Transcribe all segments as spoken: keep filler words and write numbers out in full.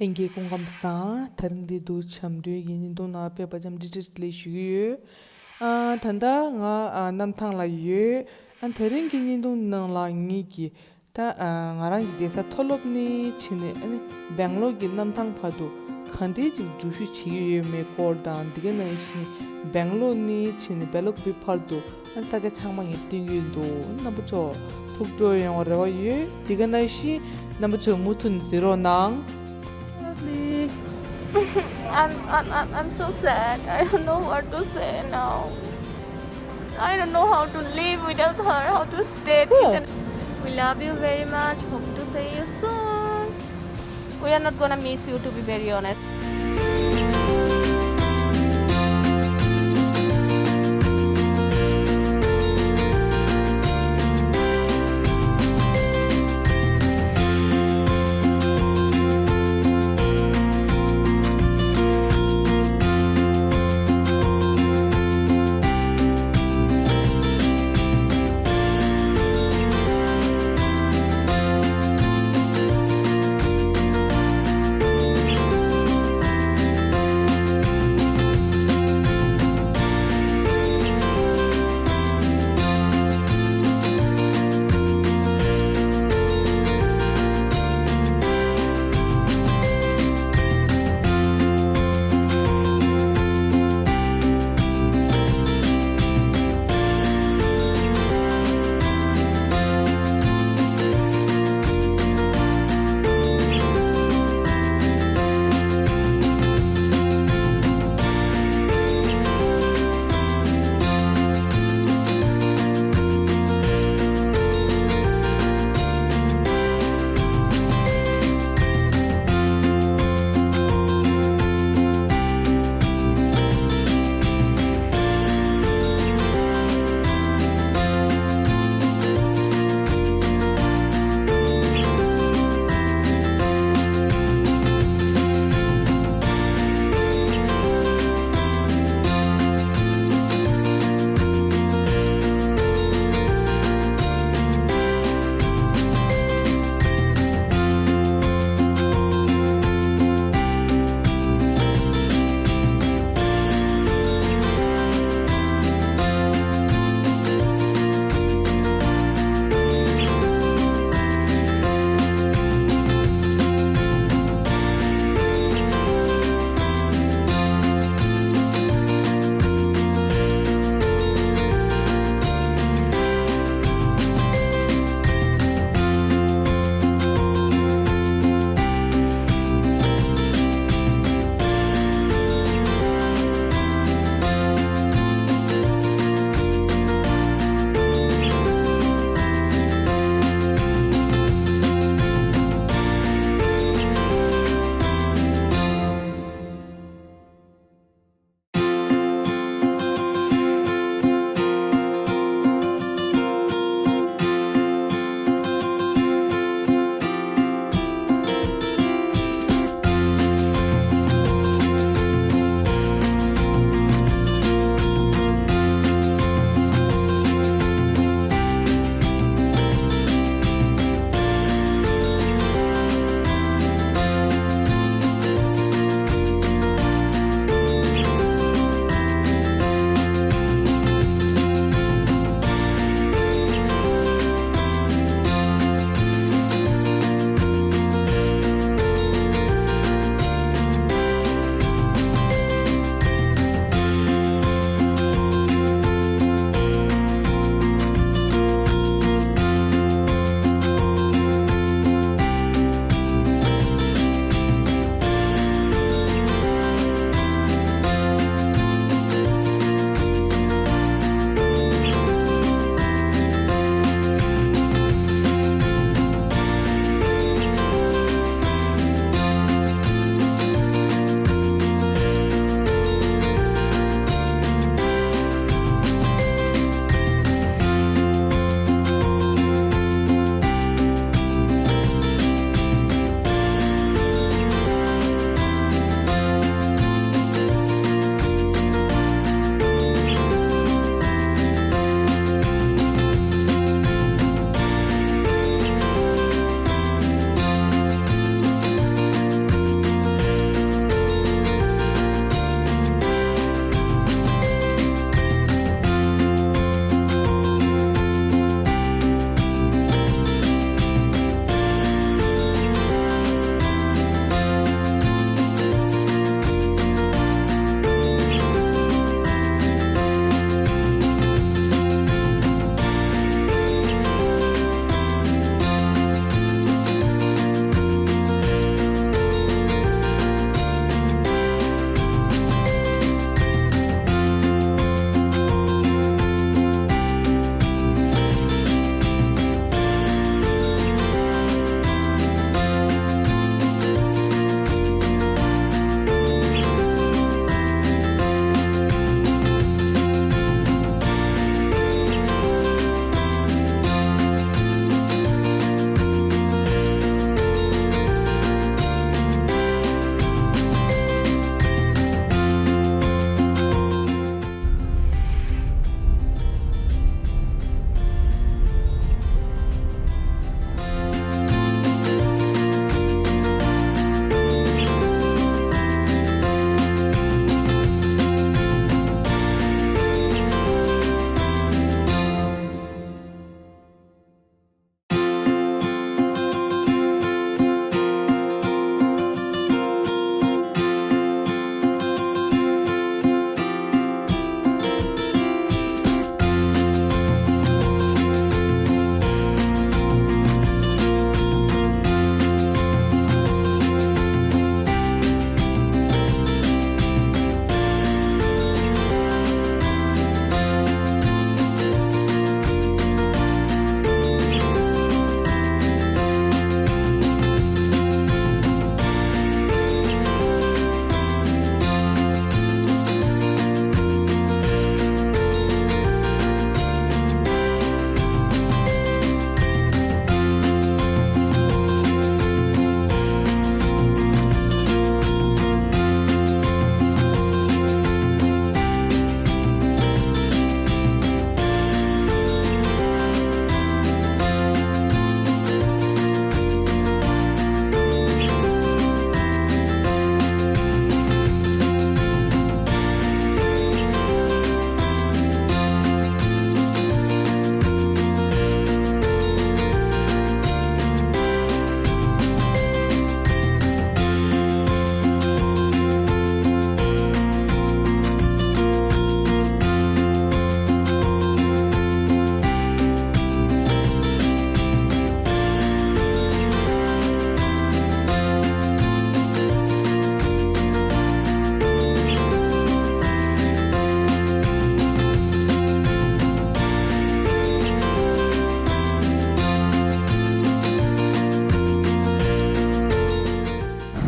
ལྷན་རྒྱས་སྐུ་ཁམས་བཟང་། དེ་རིང་འདི་དུ་འཆམ་མཐུན་གྱི་བརྙན་ཐུང་ནང་ཕེབས་པར་འཚམས་འདྲི་བཀྲ་ཤིས་བདེ་ལེགས་ཞུ་གི་ཡོད། ཨ། ད་ལྟ་ང་ཨ་གནམ་ཐང་ལ་ཡོད། ཨ། དེ་རིང་གི་བརྙན་ཐུང་ནང་ལ་ངེད་ཀྱིས་ད་ཨ་ང་རང་གི་བསྡད་ས་མཐོ་སློབ་ནས་ཕྱིན་ནས་ཨ་ནི་སྦེང་ལོར་གྱི་གནམ་ཐང་བར་དུ་ག་འདྲའི་ཅིག་འགྲུལ་བཞུད་བྱེད་ཀྱི་ཡོད་མེད་སྐོར་དང་། འདི་ག་ནང་བཞིན་སྦེང་ལོར་ནས་ཕྱིན་ནས་བེ་ལོ་ཀུ་པེ་བར་དུ་ཨ་ནི་ས་ཆ་ཚང་མ་ངས་སྟོན་གྱི་ཡོད་འདུག་རྣམ་པ་ཚོ་ཐུགས་སྤྲོ་ཡོང་བའི་རེ་བ་ཡོད། འདི་ག་ནང་བཞིན་རྣམ་པ་ཚོས་མུ་མཐུད་ནས་གཟིགས་རོགས་གནང་། Lovely. I'm, I'm, I'm, I'm so sad. I don't know what to say now. I don't know how to live without her, how to stay. Good. We love you very much. Hope to see you soon. We are not gonna miss you, to be very honest.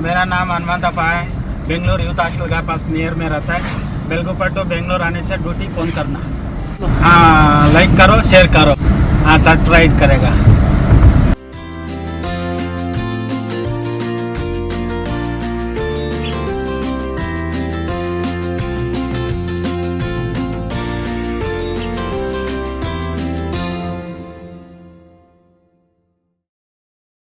मेरा नाम हनुमंतप्पा है। Bangalore youth hostel का पास नियर में रहता है। बेलगुपट्टू बेंगलोर आने से ड्यूटी फोन करना। हाँ, लाइक करो, शेयर करो। हाँ, सब्सक्राइब करेगा।